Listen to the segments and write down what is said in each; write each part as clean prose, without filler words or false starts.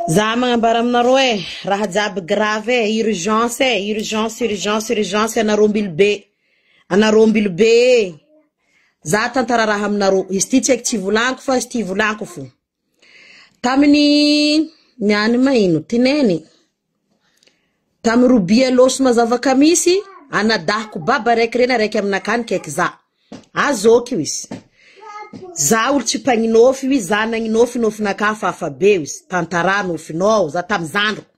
Za magnambara aminareo e, raha jiaby grave e, urgence e, urgence, urgence, urgence anareo Ambilobe, anareo Ambilobe e. Za tantara raha aminareo, izy ty tsy haiko tsy volagniko fa izy ty volagniko fo. Tamin'ny niany ma ino, tineny, tamin'ny robia lôso mazava kamisy, anadahiko baba raiky reny araiky aminakany kaiky za. Azoko io izy. Za olo tsy mpagninôfy io izy, za nagninôfy nôfinakahy fafa be io izy. Tantarà nôfinao, za tamy zandriko.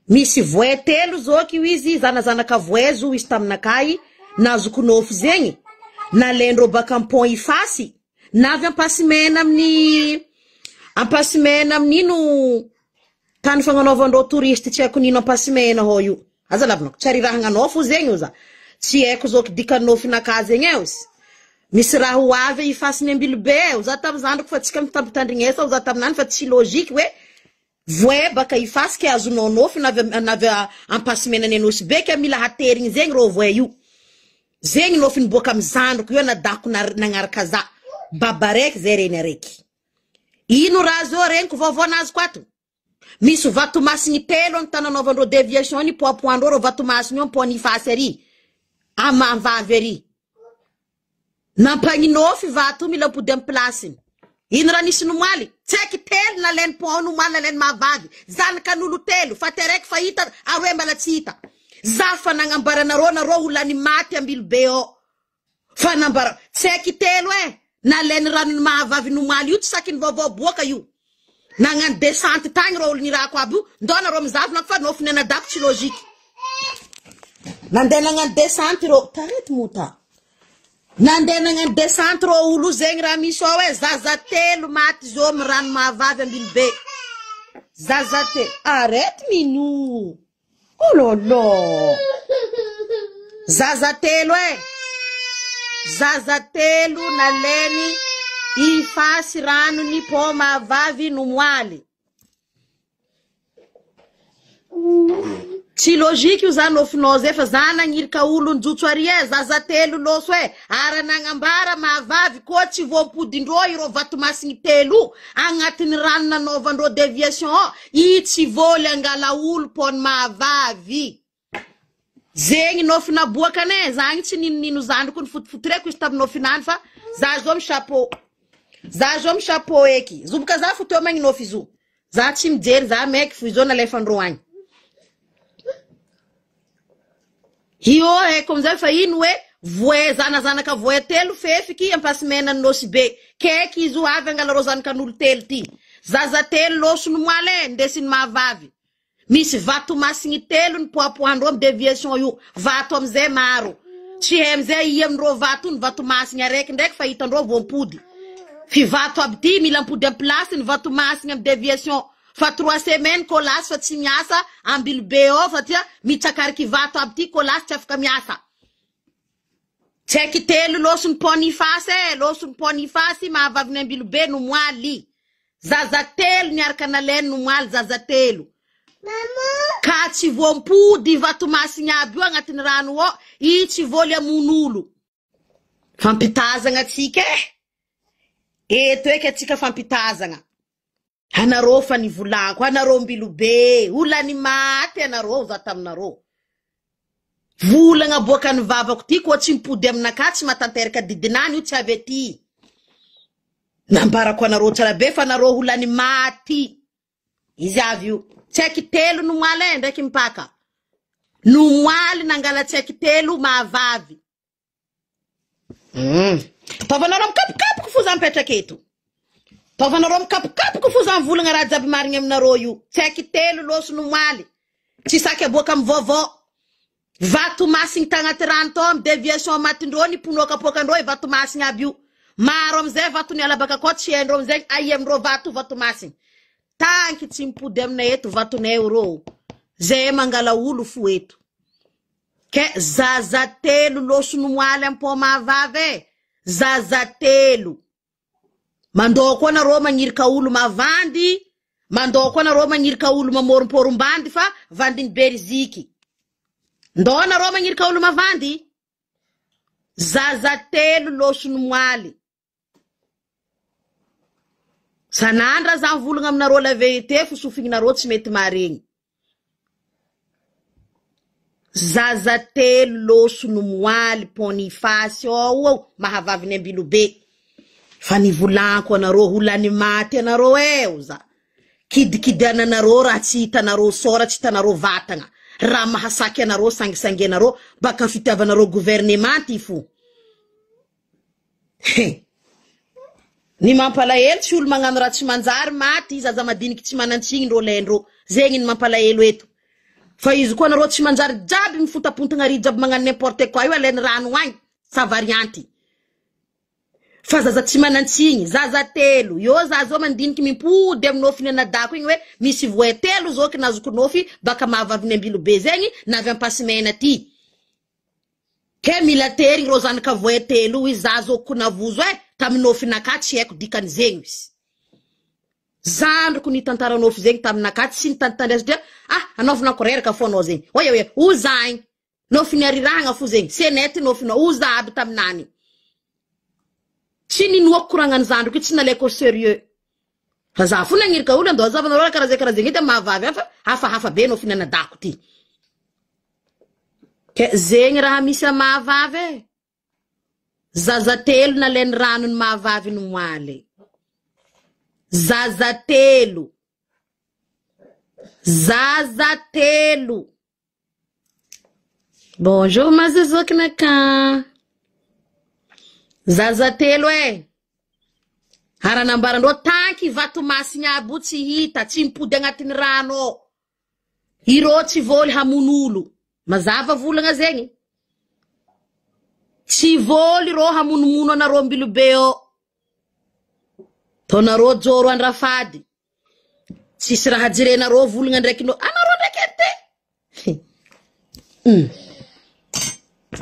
Misy voay telo zoky io izy, zanazanaka voay zo izy taminakahy, nazoko nôfy zegny, nalaindreo baka am pont Ifasy, navy Ampasimena amin'ny Ampasimena amin'ino tany fagnanaovandreo touriste tsy haiko nino Ampasimena ao io. Aza lavinako, tsy arirahagna anao fo zegny io za. Tsy haiko zoky dikan'ny nôfinakahy zegny e ozy. Misy raha ho avy Ifasy ny Ambilobe e, za tamy zandriko fa tsika mifampitandrignesa za taminany fa tsy logique hoe Voay baka Ifasy ke azonao nofy na avy na avy Ampasimena ny Anosibe ke mila haterigny zegny rô voay io. Zegny nofy niboaka amy zandriko io anadahiko nagnaraka za. Baba raiky zay reny araiky. Ino raha zao regniko vaovao nazoko ato? Misy vatomasigny telo any tany anaovandreo deviation ny poapoandreo reo vatomasigny io am pont Ifasy ary. Amavavy ary. Nampagninofy vato io mila ampody am place-ny. Ino raha nisy nomaly? Tsaiky telo nalainy pont nomaly nalainy mahavavy. Zanakan'olo telo, faty araiky fa hita, aroe mbala tsy hita. Za fa nagnambara anareo nareo ho lany maty ambilobe ao. Fa nambara, tsaiky telo eh! Nalainy ranony mahavavy nomaly io tsy saky ny vaovao boaka io. Nagnano descente tagny reo olo nirahako aby io, ndao nareo mizaha volako fa nofiny anadako tsy logique. Nandeha nagnano descente reo, t'arrête mota. Nandeha nagnano descente reo olo io zegny raha misy ao e, zaza telo maty zao amy rano mahavavy Ambilobe. Zaza telo, arrête Minou. Oh là là. Zaza telo e. Zaza telo naleny ifasy ranony pont mahavavy nomoaly. Tsy logique io zany nofinao zay fa za nagnirika olo njotso ary e, zaza telo loso e, ara nagnambara mahavavy koa tsy voampodindreo ireo vatomasigny telo agnatin'ny rano nanaovandreo deviation ao, i tsy voly angala olo pon mahavavy. Zegny nofy naboakany e, za agny tsy ninonino zandriko nifotofotoreko izy tamin'ny nofinany fa za zao mi chapeau, za zao mi chapeau eky, zoboka za fo teo magninofy izy io, za tsy mijery za maiky fo izao nalefandreo agny. Io haiko amizay fa ino hoe voay zanazanaka voay telo fefiky ampasimena ny nosy be keky izy io avy angala reo zanakan'olo telo ty zaza telo loso ny moaly e ndesiny mahavavy misy vato masigny telo ny poapoandreo amy deviation io vato amizay maro tsy hay amizay ia amindreo vato io ny vato masigny araiky ndraiky fa hitandreo voampody fivato aby ty mila ampody amy place ny vato masigny amy deviation Fa trois semaines colas fa tsy miasa ambilobe ao satria mitsakariky vato aby ty colas tsy afaka miasa. Tsy haiko telo losony pont Ifasy e, losony pont Ifasy mahavaviny ambilobe no moaly. Zaza telo niaraka nalainy no moaly zaza telo. Ka tsy voampody vatomasigny aby io agnatin'ny rano ao, i tsy voly hamono olo. Fampitazagna atsika e! Eto eky atsika fampitazagna. Anareo fa nivolagno, anareo mbilobe, ho lany maty anareo za taminareo. Volagna aboakan'ny vavako ty koa tsy mipody aminakahy tsy mahatanteraka didinany io tsy avy aty. Nambarako anareo tsara be fa anareo ho lany maty. Izy avy io. Tsaiky telo nomoaly e, ndraiky mipaka. Nomoaly nangala tsaiky telo mahavavy. Hum. Taovanareo mikapokapoka fo za mipetraka eto. Taovanareo mikapokapoka fo za mivolagna raha jiaby marigny aminareo io. Tsy haiko telo loso nomaly. Tsy saky aboaka amin'ny vaovao. Vato masigny tagnaty rano tao amy deviation matindreo niponoakapoakandreo i vato masigny aby io. Maro amizay vato niala baka akao tsy haindreo amizay aia amindreo vato vato masigny. Tanky tsy mipody aminay eto vatonay rô. Zay mangala olo fo eto. Ke zaza telo loso nomoaly am-pô mahavavy e! Zaza telo. Mandao koa nareo magnirika olo mavandy, mandao koa nareo magnirika olo mamôrompôrom-bandy fa vandin'i Beriziky. Ndao nareo magnirika olo mavandy. Zaza telo loso nomoaly. Sanandra za mivolagna aminareo la vérité fo sofignareo tsy mety maregny. Zaza telo loso no moaly pont Ifasy ao ao mahavaviny Ambilobe. Fa nivolanko anareo ho lany maty anareo e za. Kidikidiananareo raha tsy hitanareo sora tsy hitanareo vatagna. Raha mahasaky anareo sangisangianareo baka fitiavanareo gouvernement ty fo. Ny mampalahelo tsy olo magnano raha tsy manjary maty zaza madiniky tsy manantsigny ndrô lendrô zegny ny mampalahelo eto fa izy koa nareo tsy manjary jiaby mifontapontagna ary jiaby magnano n'importe quoi io alainy rano agny sa varianty fa zaza tsy manantsigny zaza telo eo za zao mandiniky mimpody amy nofiny anadako igny hoe misy voay telo zao kinazoko nofy baka mahavaviny Ambilobe zegny navy Ampasimena ty Ke mila tery reo zanaka voay telo izy za zokiko navozo e tamy nofinaka tsy haiko dikany zegny izy zandriko nitantara nofy zegny taminaka tsy nitantandry satria ah anaovina ko reraka fo anao zegny oye oye o za igny nofiny arirahagna fo zegny c'est net nofinao o za aby taminany tsy ninoako koragnany zandriko io tsy nalaiko au sérieux fa za fo nagnirika olo andao zavanareo raha karaha zay karaha zegny edy mahavavy hafa hafahafa be nofiny anadako ty. Ke zegny raha misy amy mahavavy e. Zaza telo nalainy rano ny mahavavy ny moaly. Zaza telo. Zaza telo. Bonjour mazozokinaka. Zaza telo e. Ary anambarandreo tanky vatomasiny aby io tsy hita, tsy mipody agnatin'ny rano ao. Ireo tsy voly hamono olo. Mazava volagna zegny. Tsy voly ireo hamonomono anareo Ambilobe eo. Taonareo joro andrafady. Tsisy raha jerenareo volagna ndraiky no anareo ndraiky edy te.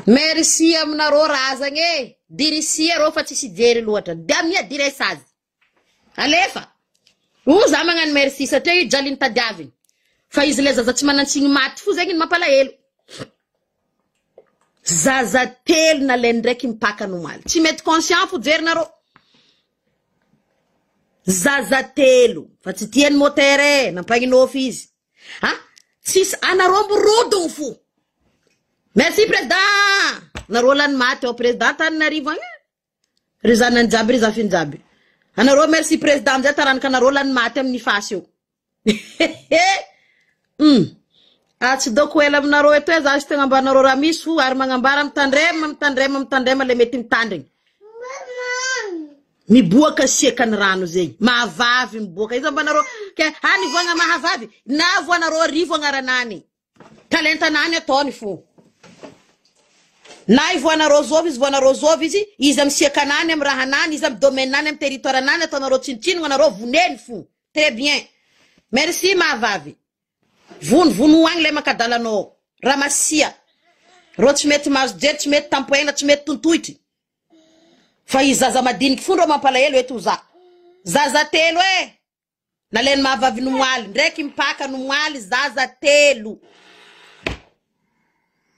Merci aminareo razagna e. Dirisia reo fa tsisy jery loatra. Damia diresazy. Alefa. O za magnano merci satria io jaliny tadiaviny. Fa izy le zaza tsy manantsigny maty fo zegny ny mampalahelo. Zaza telo nalainy ndraiky mipaka nomaly. Tsy mety conscient fo jerinareo. Zaza telo fa tsy tiany moteur e, nampagninofy izy. Ha? Tsisy anareo mirodogno fo. Merci président. Nareo lany maty ao président Antananarivo agny. Ry zanany jiaby ry zafiny jiaby. Anareo merci président amizay taranaka anareo lany maty amin'ny fasy eo. Ah tsy doko ela aminareo eto e za sy tegna ambaranareo raha misy fo ary magnambara mitandrema mitandrema mitandrema le mety mitandrigny. Miboaka siaka ny rano zegny. Mahavavy miboaka izy ambanareo ke any voagna mahavavy na voanareo rivo agnaranany. Talentanany ataony fo. Na i voanareo zovy izy voanareo zovy izy, izy amy siakanany amy rahanany, izy amy domaine-nany amy territoire-nany ataonareo tsinotsinogna anareo voneny fo. Très bien. Merci mahavavy. Vono vono agny le makadalanao. Ramasia. Reo tsy mety mahazo jery, tsy mety tampohena, tsy mety tontohitry. Fa izy zaza madiniky fo ndreo mampalahelo eto za. Zaza telo e. Nalainy mahavavy nomoaly ndraiky mipaka nomoaly zaza telo.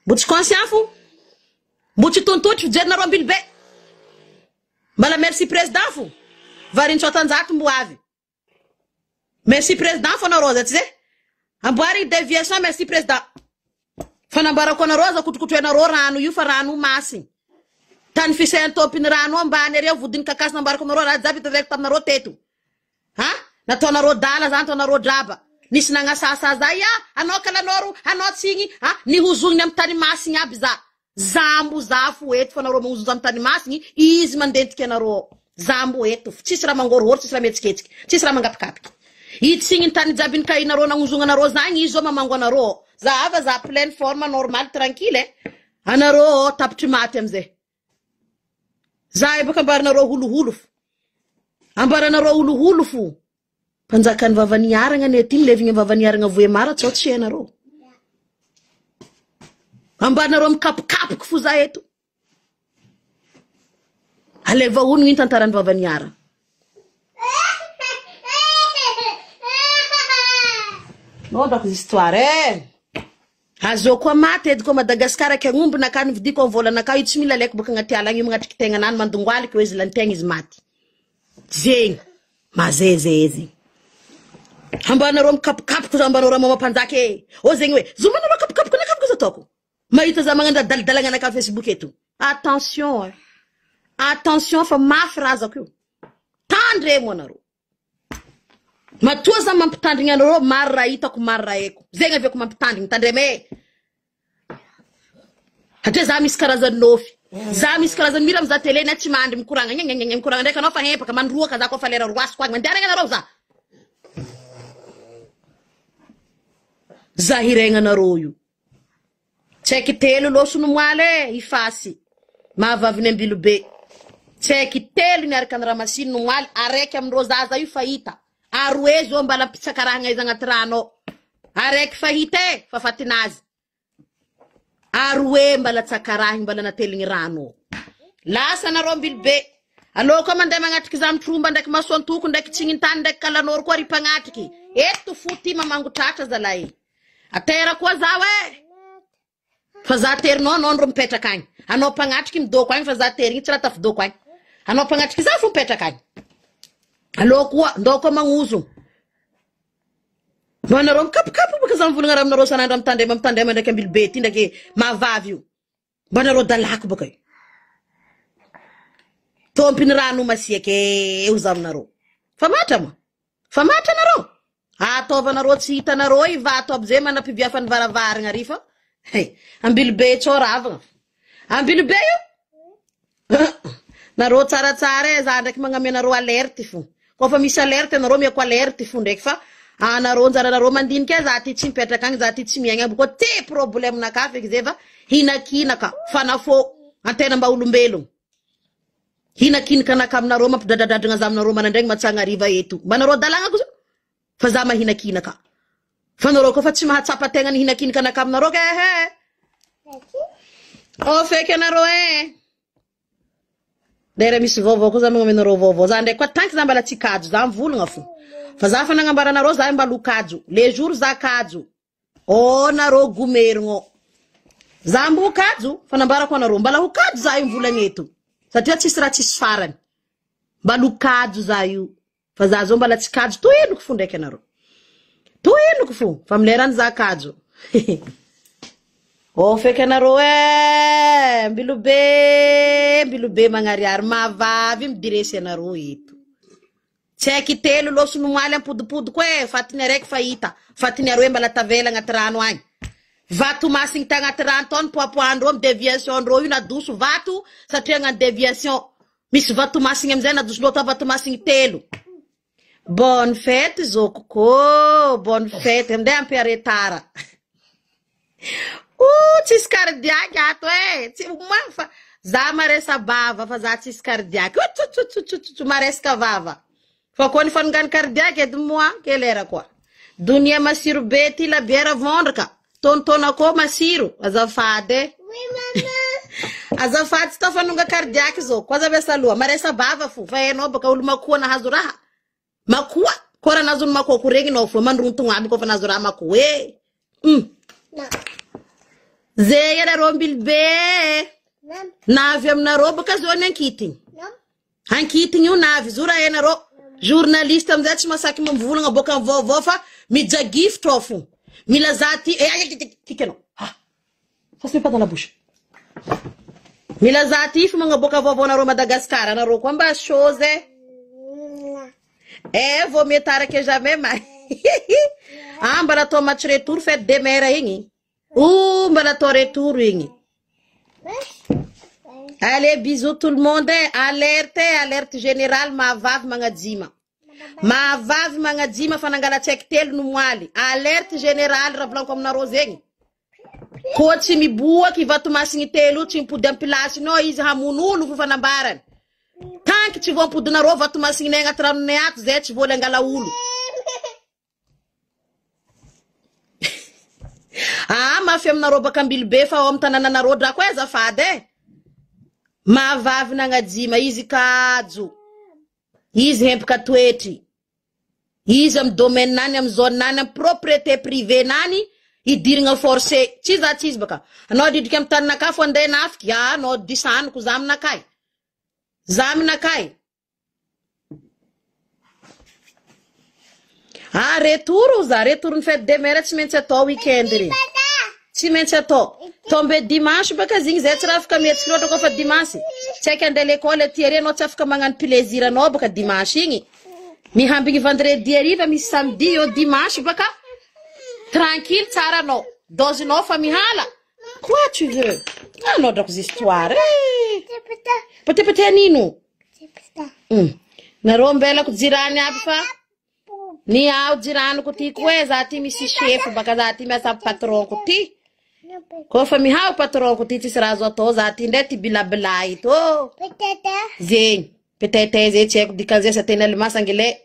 Mbo tsy conscient fo. Mbo tsy tontotry fijerinareo Ambilobe. Mbala merci président fo. Varin-tsoatanjato mbo avy. Merci président fo nareo za tsy zay. Amboary déviation merci président. Fanambarako anareo aza kotrokotroinareo rano io fa rano masiny. Tany fisain'ny rano ambany areo vodiny kakazo nambarako anareo raha jiaby tazako taminareo teto. Ha? Nataonareo dala zany ataonareo draba. Nisy nagnasasa zay ah, anao kalanoro, anao tsigny, ha? Nihozoniny amy tany masiny aby za. Zambo za fo eto fa nareo magnozonjo amy tany masiny, izy mandentiky anareo. Zambo eto, tsisy raha mangorohoro, tsisy raha mihetsiketsiky, tsisy raha mangapikapiky. Itsigny tany jiaby nikahinareo nagnozonanareo zagny izy zao mamango anareo. Za ava za pleine forme normal tranquille eh. Anareo tapitry maty amizay. Za baka ambaranareo holoholo fo. Ambaranareo holoholo fo. Mpanjakan'ny vavaniaragna ane ty milevigny vavaniaragna voemara tsao tsy hainareo. Ambaranareo mikapokapoky fo za eto. Aleva onogno iny tantaran'ny vavaniaragna. No drako histoire e. Azo koa maty edy koa Madagasikara ke agnomby naka nividiko amy volanaka io tsy mila alaiko baka agnaty ala agny io magnatriky tegnanany mandongoaliky hoe izy lany tegna izy maty. Zegny. Mazezezy. Hambanareo mikapokapoka za ambanao raha mampanjaka e. Ô zegny hoe zo manareo kapokapoka na kapoka za ataoko. Mahita za magnano raha dalidalagna anakahy Facebook eto. Attention e. Attention fa mafy razako io. Tandremo anareo. Matoa za mampitandrigna anareo maro raha hitako maro raha haiko. Zegny aviako mampitandrigna tandremo e. Satria za misy karazany nofy. Za misy karazany mira mizaha télé na tsy mandry mikoragna nyenyenyenye mikoragna ndraiky anao fa hempaka mandroaka za koa fa lera roasiko agny mandeha regny anareo za. Za hiregna anareo io. Tsaiky telo loso nomoaly e ifasy. Mahavaviny Ambilobe. Tsaiky telo niaraka ny ramasiny nomoaly araiky amindreo zaza io fahita. Aroe zo mbala mpitsakarahagna izy agnaty rano ao. Araiky fahita e fa fatinazy. Aroe mbala tsakarahigny mbala nateligny rano ao. Lasa anareo Ambilobe. Alô koa mandeha magnatriky za mitromba ndraiky masoantoko ndraiky tsignintany ndraiky kalanoro koa ry mpagnatriky. Eto fo ty mamango tratra zalahy. Atera koa zaho e. Fa za terinao anao ndro mipetraka agny. Anao mpagnatriky midoko agny fa za terigny tsy raha tafidoko agny. Anao mpagnatriky za fo mipetraka agny. Alô koa ndao koa magnozo. Mba anareo mikapokapo baka za mivolagna raha aminareo sanandro mitandrema mitandrema ndraiky Ambilobe ty ndraiky mahavavy io. Mba anareo dalako baka io. Tompiny rano masiaka eo za aminareo. Fa matra moa. Fa matra anareo. Ataovanareo tsy hitanareo i vato aby zay manampibiafan'ny varavaragna ry fa. Hey, Ambilobe tsao ravagna. Ambilobe io. Nareo tsaratsara e, za ndraiky magname anareo alerte fo. Koa fa misy alerte anareo miako alerte fo ndraiky fa anareo anjaranareo mandinika za ty tsy mipetraka agny, za ty tsy miaigna aby koa te problème nakahy feky zay fa hinakinaka fanafô antena mba olombelogno. Hinakinaka anaka aminareo mampidradradradragna za aminareo manandraigny matsagna hariva eto. Mba nareo dalagna ko zao fa za mahinakinaka. Fa nareo koa fa tsy mahatsapa tegna ny hinakinaka anaka aminareo ke he. Oh feky anareo e. Lera misy vaovao koa za magnome anareo vaovao. Za ndraiky koa tanky za mbala tsy kajo, za mivolagna fo. Fa za fa nagnambaranareo za mbala ho kajo. Le jour za kajo. Oh nareo gomerigno. Za mbo ho kajo, fa nambarako anareo mbala ho kajo za io mivolagna eto. Satria tsisy raha tsisy farany. Mbala ho kajo za io. Fa za zao mbala tsy kajo tohenoko fo ndraiky anareo. Tohenoko fo fa milerany za kajo. Oh feky anareo e Ambilobe Ambilobe magnariary mahavavy midiresy anareo eto. Tsy haiky telo loso nomoaly ampodipodiko e fatiny araiky fa hita fatiny aroe mbala tavela agnaty rano agny. Vato masigny tagnaty rano tao nipoapoahandreo amy déviation ndreo io nadoso vato satria hagnano déviation. Misy vato masigny amizay nadoso tao vato masigny telo. Bonne fête zokoko, bonne fête. Andeha ampiaretara. Oh, tsisy cardiaque ato e. Tsy ma fa za maresa bava fa za tsisy cardiaque. Oh, tsu tsu tsu tsu tsu maresaka vava. Fa koa ny fanongany cardiaque edy moa quelle heure koa. Donia masiro be ty la bière vondraka. Tonitona koa masiro azafady e. Azafady tsy tao fanonga cardiaque zao. Koa za miasa aloha maresa bava fo fa hainao baka olo makoa nahazo raha. Makoa koa raha nahazo ny makoa ko regny nao fo mandrontogno aby koa fa nahazo raha makoa e. Zay anareo Ambilobe. Navy aminareo baka zao ny ankitigny. Ankitigny io navy zo raha hainareo. Journaliste amizay tsy masaky mivolagna boaka amin'ny vaovao fa mijagifitra ao fo. Mila za ty eh ay ay tiky anao. Ah. Ça se met pas dans la bouche. Mila za ty fo magnaboaka vaovao anareo Madagascar anareo koa mba chose e. Eh vaut mieux tard que jamais ma. Ah mbala atao match retour fête des mères igny. Oh mbala atao retour igny. Allez bisous tout le monde eh. Alerte alerte générale mahavavy magnajima. Mahavavy magnajima fa nangala tsaiky telo no moaly. Alerte générale raha volaniko aminareo zegny. Koa tsy miboaky vato masigny telo tsy mipody ampilasiny ao izy hamono olo fo fanambarany. Tanky tsy voampodinareo vato masigny agnaty ranonay ato zay tsy voaly angala olo. Ah mafy aminareo baka Ambilobe fa ao amin'ny tanànanareo drako e azafady e. Mahavavy nagnajima izy kajo. Izy hempaka toetry. Izy amy domaine nany amy zone nany amy propriété privée nany idirigna forcé. Tsy za tsy izy baka. Anao didriky amy taninakahy fo andeha nafiky. Ah anao disaniko za aminakahy. Za aminakahy. Ah, retour za, retour ny fête des mères tsy maintsy atao week-end regny. Tsy maintsy atao. Tombe dimanche baka zigny zay tsy raha afaka mihetsiky loatra koa fa dimanche. Tsy haiko andeha l'école aty ary anao tsy afaka magnano plaisir anao baka dimanche igny. Mihambigny vendredi hariva misy samedi eo dimanche baka tranquille tsara anao. Dose-nao fa mihala. Quoi tu veux? Anao drako histoire. Eh. Patepate anino? Nareo mbelako jirany aby fa ny ao jiraniko ty koa e za ty misy chef baka za ty miasa patron-ko ty. Koa fa mihao patron-ko ty tsisy raha azo atao za ty ndray ty bilabila ito. Oh. Zegny. Peut-être zay tsy haiko dikan'izay sa teny allemand sa anglais.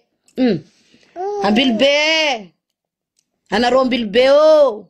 Ambilobe. Anareo ambilobe ô.